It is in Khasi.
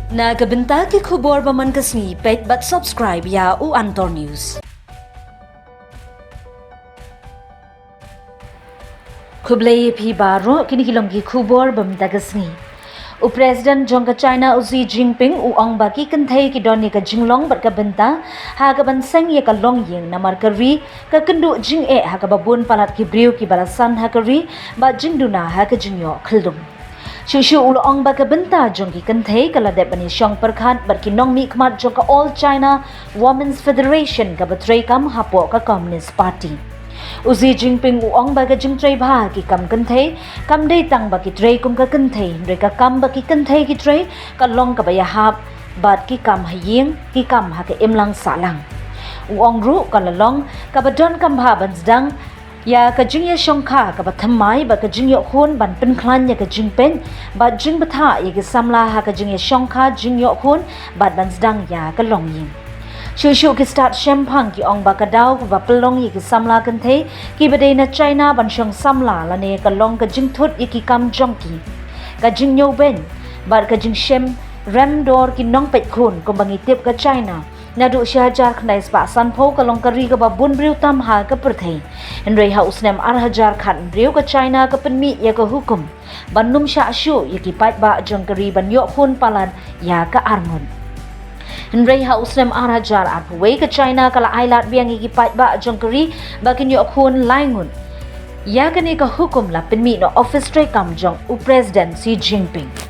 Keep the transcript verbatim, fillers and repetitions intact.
Na ka bynta ki khubor ba man ka sngi, peit bad subscribe ïa u Antor News. Khublei ïa phi baroh, kine ki long ki khubor ba mynta ka sngi. U President jong ka China, u Xi Jinping, u ong ba ki kynthei ki don ïa ka jinglong bad ka bynta ha kaban seng ïa ka longïing, namar ka ri ka kynduh jingeh ha kaba bun palat ki briew kiba la san ha ka ri bad jingduna ha ka jingïoh khyllung. Shuh shuh u la ong ba ka bynta jong ki kynthei ka la dep ban ïashong pyrkhat bad ki nongmihkhmat jong ka All China Women's Federation kaba treikam hapoh ka Communist Party. U Xi Jinping u ong ba ka jingtrei bha ki kam kynthei kam dei tang ba ki trei kum ka kynthei, hynrei ka kam ba ki kynthei ki trei ka long kaba ïahap bad ki kam ha ïing, ki kam ha ka imlang sahlang. U ong ruh ka la long kaba donkam bha ban sdang ïa ka jingïashongkha kaba thymmai bad ka jingïoh khun ban pynkhlaiñ ïa ka jingpeit bad jingbthah ïa ki samla ha ka jingïashongkha jingïoh khun bad ban sdang ïa ka longïing. Shuh shuh ki stad shemphang ki ong ba ka daw kaba pynlong ïa ki samla kynthei kiba dei na China ban shong samla lane ka long ka jingthut ïa ki kam jong ki, ka jingñiewbeiñ bad ka jingshem rem dor ki nongpeit khun kumba ngi tip ka China. Naduh shi hajar khyndai spah sanphew ka long ka ri kaba bun briew tam ha ka pyrthei. Hynrei ha u snem ar hajar khathynriew ka China ka pynmih ïa ka hukum ban ym shah shuh ïa ki paidbah jong ka ri ban ïoh khun palat ïa ka arngut. Hynrei ha u snem ar hajar arphew wei ka China ka la ailad biang ïa ki paidbah jong ka ri ba kin ïoh khun laingut. Ïa kane ka hukum la pynmih na office treikam jong u President Xi Jinping.